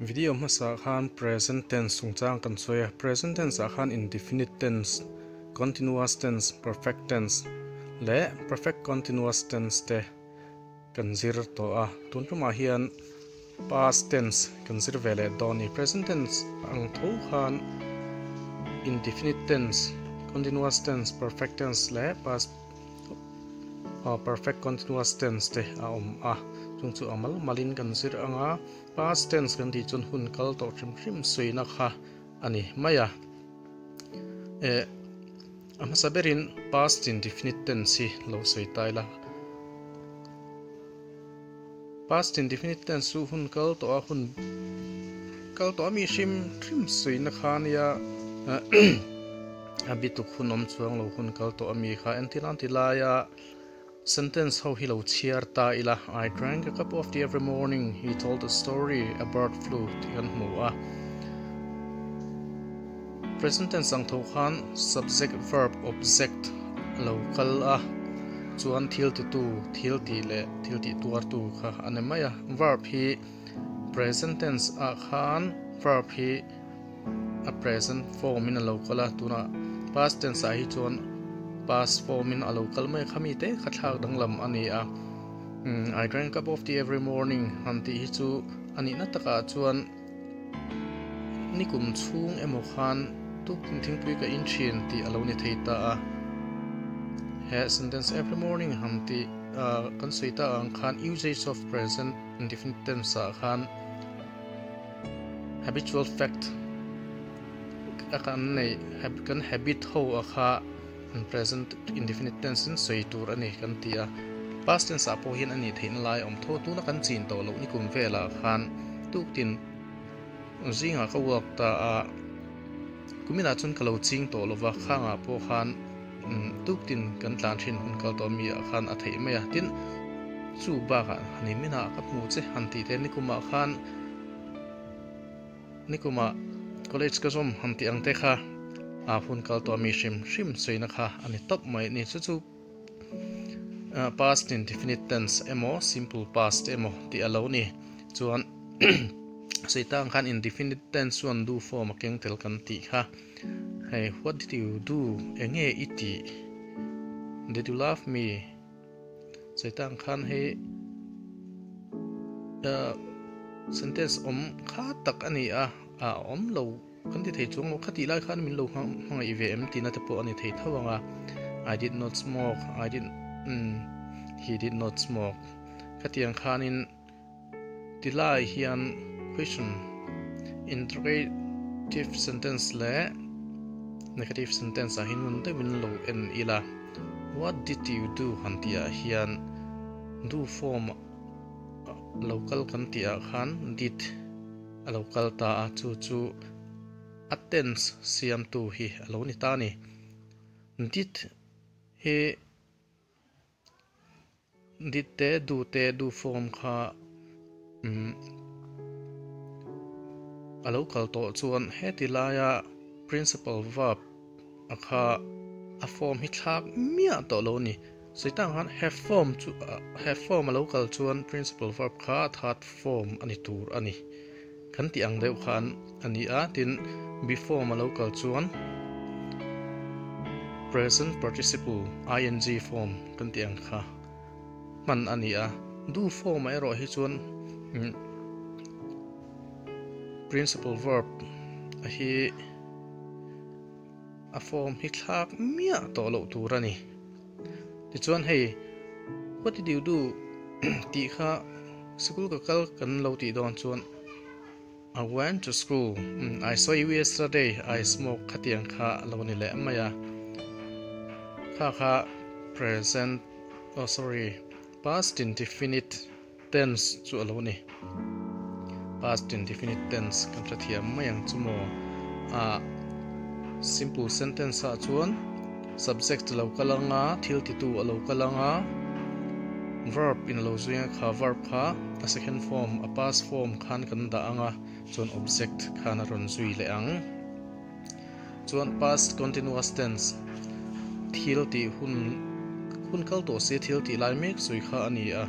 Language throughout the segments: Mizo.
Video hmasa khan present tense chungchang kan sawi a, present tense ah khan indefinite tense, continuous tense, perfect tense leh perfect continuous tense te kan zir tawh a. Tun tumah hian past tense kan zir ve leh dawn a ni. Present tense ang tho khan indefinite tense, continuous tense, perfect tense leh past perfect continuous tense te a awm a, chung chu a mal malin kan zir ang a, past tense kan tih chuan hun kal tawh hrim hrim suina kha a ni mai a. Eh, a hmasa berin past indefinite tense hi lo sawi ta ila. Past indefinite tense chu hun kal tawh a, hun kal tawh a mi hrim hrim suina kha a nia. A bituk hun awm chuang lo hun kal tawh a mi kha entir ang ti laia sentence ho hi lo chhiar ta ila, I drank a cup of tea every morning, he told a story, a bird flew tih kan hmu a. Present tense ang tho khan subject verb object a lo kal a, chuan thil titu, thil tih leh thil tih tuartu kha a ni mai a. Verb hi present tense ah khan verb hi a present form in a lo kal a, tunah past tense ah hi chuan past form in a lo kal mai a, khami te kha thlak danglam a ni a. I drank a cup of tea every morning han tih hi chu a nihna takah chuan Nikum chhung emaw khan tuktin thingpui ka in thin tih a lo ni thei ta a. He sentence every morning han tih kan sawi ta ang khan usage of present indefinite tense ah khan habitual fact a kan nei kan habit ho a kha present indefinite tense in sawi tur a ni kan ti a. Past tense ah pawh hian a nih theihna lai a awm tho. Tuna kan chin tawh loh nikum velah khan tuktin zingah ka work ta a, kuminah chuan ka lo ching tawh lova, khangah pawh khan tuktin kan tlan thin hun kal tawh mi ah khan a theih mai a. Tin, chu bakah ni minah ka hmu che han tih te nikumah khan Nikumah college ka zawm han tih ang te kha a hun kal tawh mi hrim hrim sawiina kha a ni tawp mai ni. Chu chu past indefinite tense emaw simple past emaw tih a lo ni. Chuan sawi tang khan indefinite tense chuan do form a keng tel kan tih kha. Hei what did you do? Enge i tih? Did you love me? Sawi tang khan hei sentence awm kha tak a ni a, a awm lo kan ti thei chuang lo kha tih lai khan min lo hmangaih ve em tihna te pawh a ni thei tho ang a, I did not smoke, I did he did not smoke khatiang khanin ti lai hian question interrogative sentence leh negative sentence ah hian ngun deuhin lo en ila what did you do han tih ah hian do form lo kal kan tih ah khan did a lo kal ta a chu chu a tense siamtu hi a lo ni ta a ni did hi Dit te du te du form kha umm a lo kal tawh chuan heti laia principal verb a kha a form hi thlak miah tawh lo a ni. Sawi khan have form chu have form a lo kal chuan principal verb kha third form a ni tur a ni. Kan tih ang deuh khan a ni a, tin be form a lo kal chuan present participle ing form kan tih ang kha hman a ni a, do form ah erawh hi chuan principal verb a hi a form hi thlak miah tawh loh tur a ni. Tichuan hei what did you do tih kha sikul ka kal kan lo tih dawn chuan I went to school, I saw you yesterday, I smoke khatiang kha a lo ni leh mai a. Kha kha present, oh sorry, past indefinite tense chu a lo ni. Past indefinite tense kan hrethiam mai ang chu maw? A simple sentence ah chuan subject a lo kal ang a, thil titu a lo kal ang a, verb in a lo zui ang a, kha verb kha a second form, a past form khan kan dah ang a, chuan object khan a rawn zui leh ang. Chuan past continuous tense thil tih hun hun kal tawh si thil tih lai mek sawi kha a ni a,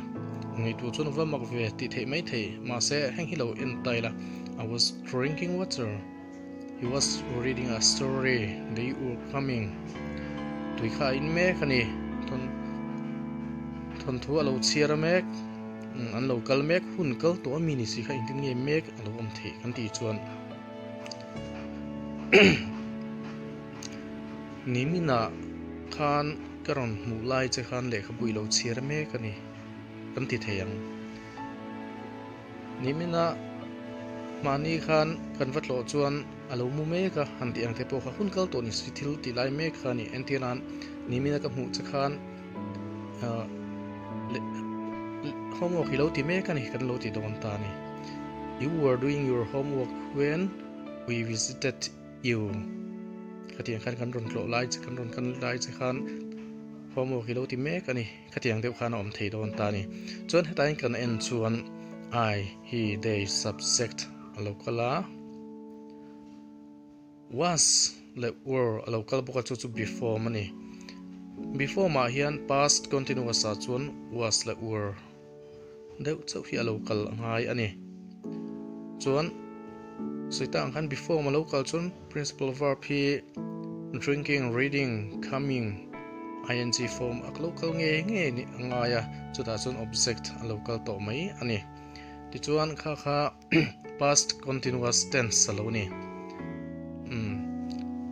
ngaihtuah chuan va mak ve tih theih mai thei mahse heng hi lo en ta ila. I was drinking water. He was reading a story. They were coming. Tui kha a in mek a ni. Thawn thawnthu a lo chhiar a mek. An lo kal mek. Hun kal tawh a mi ni si kha engtin nge mek a lo awm theih kan tih chuan Niminah khan ka rawn hmuh lai che khan lehkhabu i lo chhiar mek a ni kan ti thei ang. Nimina mahni khan kan va tlawh chuan a lo mu mek a, han tih ang te pawh kha hun kal tawh ni si thil tih lai mek kha a ni. Entir nan nimina ka hmuh che khan homework i lo ti mek a ni kan lo ti dawn ta a ni. You were doing your homework when we visited you. Khatiang khan kan rawn tlawh lai che kan rawn kan lai che khan homework i lo ti mek a ni. Khatiang deuh khan a awm thei dawn ta a ni. Chuan hetain kan en chuan I, he, they subject a lo kal a, was leh were a lo kal bawk a chu chu be form a ni. Be form ah hian past continuous ah chuan was leh were deuh chauh hi a lo kal a ngai a ni. Chuan sawi tak ang khan be form a lo kal chuan principal verb hi drinking, reading, coming, ing form a lo kal nge nge ni a ngai a, chutah chuan object a lo kal tawh mai a ni. Tichuan kha kha past continuous tense a lo ni. Umm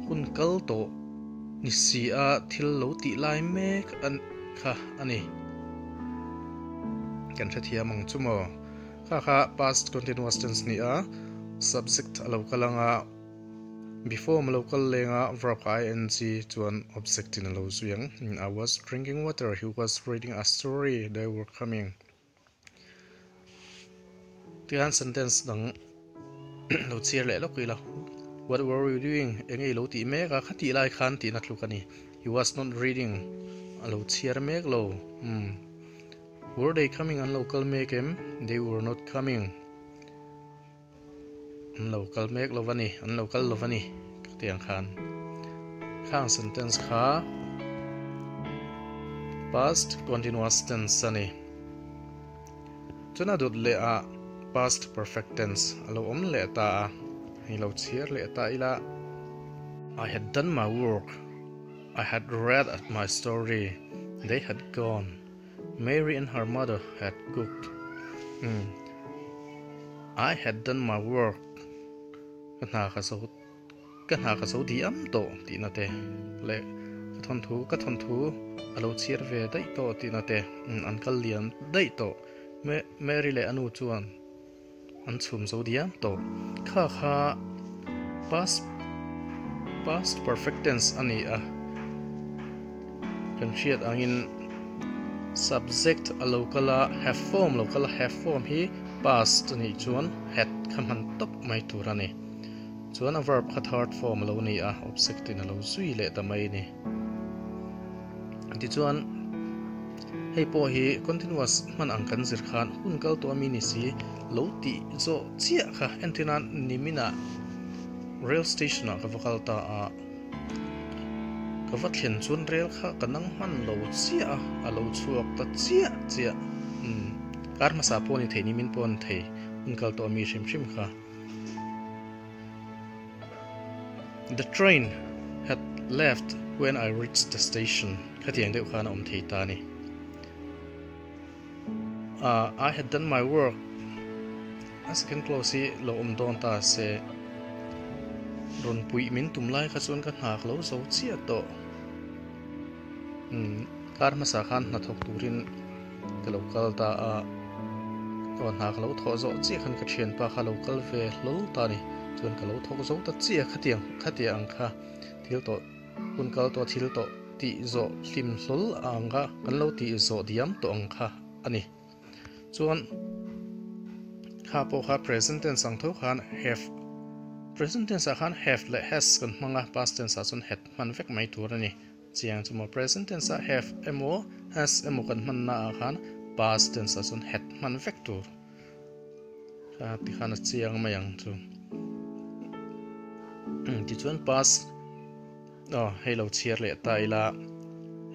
hun kal tawh ni si a thil lo tih lai mek a kha a ni. Kan hrethiam ang chu maw? Kha kha past continuous tense ni a, subject a lo kal ang a, before a lo kal leng a, verb kha ing chuan object in a lo zui ang. I was drinking water, he was reading a story, they were coming. Tihian sentence dang lo chhiar leh lawk ila What were you doing? Eng nge i lo tih mek a? Kha tih lai khan tihna tluk a ni. He was not reading. A lo chhiar mek lo. Umm. Were they coming? An lo kal mek em? They were not coming. An lo kal mek lo va ni, an lo kal lo va ni ka ti ang khan. Khang sentence kha past continuous tense a ni. Chuan a dawt leh ah past perfect tense a lo awm leh ta a, hei lo chhiar leh ta ila. I had done my work, I had read my story, they had gone. Mary and her mother had cooked. Umm. I had done my work. Ka hna ka zo ka hna ka zo diam tawh tihna te leh ka thawnthu ka thawnthu a lo chhiar ve daih tawh tihna te umm an kal lian daih tawh. Mary leh a nu chuan An chhum zo diam tawh. Kha kha past past perfect tense a ni a. Kan hriat angin subject a lo kal a, have form lo kal a, have form hi past a nih chuan had kha hman tawp mai tur a ni. Chuan a verb kha third form a lo ni a, object in a lo zui leh ta mai a ni. Tichuan, hei pawh hi continuous hman ang kan zir khan hun kal tawh a mi ni si lo tih zawh chiah kha entir nan niminah rail station ah ka va kal ta a, ka va thlen chuan rail kha ka nang hman lo chiah a, a lo chhuak ta chiah chiah. Umm kar hmasa pawh a ni thei nimin pawh a ni thei hun kal tawh a mi hrim hrim kha. The train had left when I reached the station khatiang deuh khan a awm thei ta a ni. Ah, I had done my work a second clause hi lo awm dawn ta se rawn puih min tum lai kha chuan ka hna ka lo zo chiah tawh. Umm kar hmasa khan hnathawk turin ka lo kal ta a, aw hna ka lo thawh zawh chiah khan ka thianpa kha lo kal ve hlawl ta a ni, chuan ka lo thawk zo ta chiah a khatiang khatiang ang kha thil tawh hun kal tawh thil tawh tih zawh hlim hlawl ang kha kan lo tih zawh diam tawh ang kha a ni. Chuan kha pawh kha present tense ang tho khan have present tense ah khan have leh has kan hmang a past tense ah chuan had hman vek mai tur a ni. Chiang chu maw present tense ah have emaw has emaw kan hman na ah khan past tense ah chuan had hman vek tur kha ti khan a chiang mai ang chu. Tichuan past Aw, hei lo chhiar leh ta ila.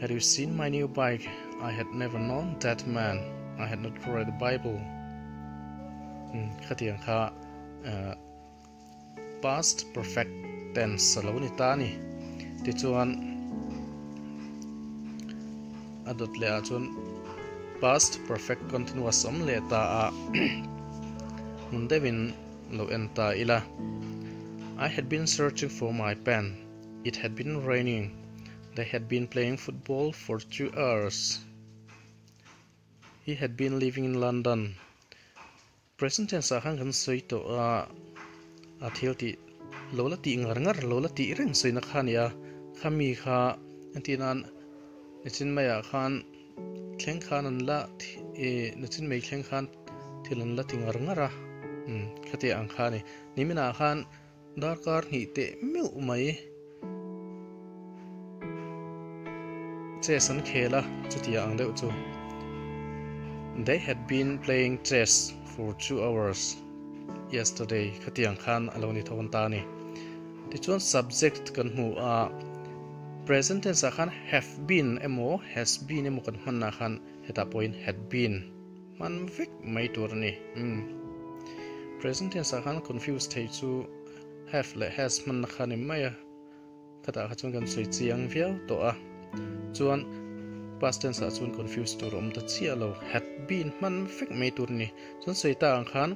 Had you seen my new bike? I had never known that man. I had not read the Bible. Khatiang kha Past perfect tense a lo ni ta a ni. Tichuan a dawt leh ah chuan past perfect continuous awm leh ta a hmun deuhin lo en ta ila. I had been searching for my pen. It had been raining. They had been playing football for 2 hours. He had been living in London. Present tense ah khan kan sawi tawh a, a thil tih lo la tih ngar ngar lo la tih reng sawina kha a ni a, khami kha entir nan nichin maiah khan thleng khan an la ih nichin mai thleng khan thil an la ti ngar ngar a, umm khatiang ang kha a ni. Niminah khan darkar hnih teh meuh mai chess an khel a, chutiang ang deuh chu. They had been playing chess for 2 hours yesterday khatiang khan a lo ni thawn ta a ni. Tichuan subject kan hmu a, present tense ah khan have been emaw has been emaw kan hmanna khan hetah pawhin had been hman vek mai tur a ni. Umm present tense ah khan confuse thei chu have leh has hmanna kha ni mai a, khatah kha chuan kan sawi chiang viau tawh a, chuan past tense ah chuan confuse tur a awm ta chiah lo, had been hman vek mai tur a ni. Chuan sawi ta ang khan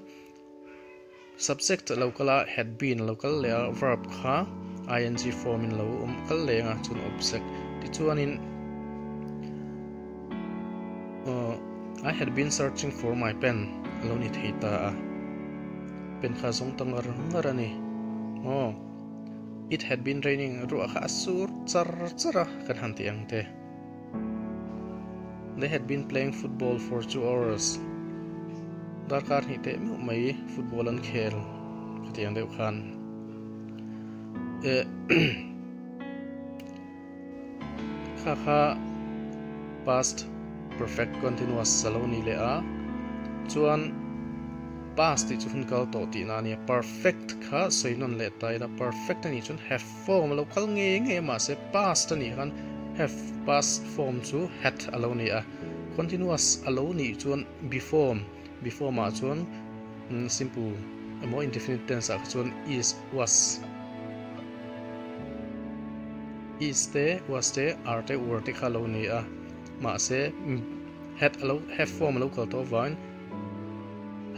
subject a lo kal a, had been a lo kal leh a, verb kha ing form in lo awm kal leng a, chuan object tichuanin I had been searching for my pen a lo ni thei ta a, pen kha zawng ta ngar ngar a ni. Aw, it had been raining ruah kha a sur char char a kan han tih ang te. They had been playing football for 2 hours. Darkar hnih teh meuh mai football an khel khatiang deuh khan. Eh kha kha past perfect continuous a lo ni leh a, chuan past tih chu hun kal tawh tihna a nia. Perfect kha sawi nawn leh ta ila, perfect a nih chuan have form a lo kal ngei ngei a, mahse past a nih khan have past form chu had a lo ni a. Continuous a lo nih chuan be form, be form ah chuan simple emaw indefinite tense ah kha chuan is, was, is te, was te, are te, were te kha a lo ni a, mahse had a lo have form a lo kal tawh avangin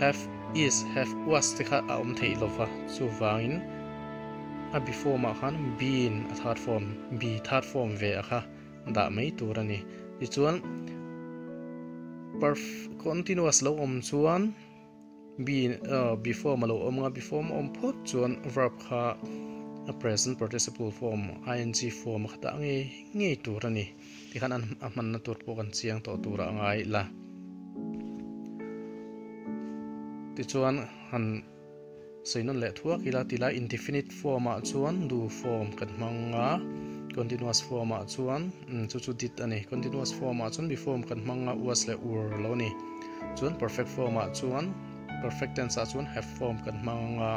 have is, have was te kha a awm theih lova, chuvangin a be form ah khan been a third form, be third form ve a kha dah mai tur a ni. Tichuan perf continuous lo awm chuan be be form a lo awm a, be form a awm phawt chuan verb kha a present participle form ing form a kha dah ngei ngei tur a ni. Tikhan a hmanna tur pawh kan chiang tawh tur a ngai la. Tichuan han sawi nawn leh thuak ila tilai indefinite form ah chuan do form kan hmang a, continuous form ah chuan chu chu did a ni. Continuous form ah chuan be form kan hmang a, was leh were lo ni. Chuan perfect form ah chuan perfect tense ah chuan have form kan hmang a,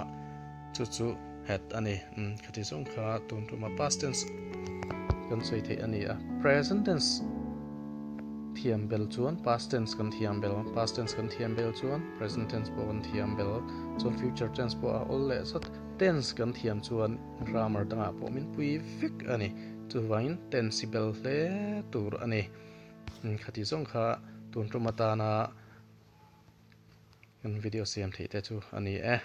chu chu had a ni. Khati zawng kha tun tuma past tense kan sawi theih a ni a. Present tense thiam bel chuan past tense kan thiam bel, past tense kan thiam bel chuan present tense pawh kan thiam bel, chuan future tense pawh a awl leh zat. Tense kan thiam chuan grammar dangah pawh min pui vek a ni. Chuvangin tense hi bel hle tur a ni. Khati zawng kha tun tum atana kan video siam theih te chu a ni e.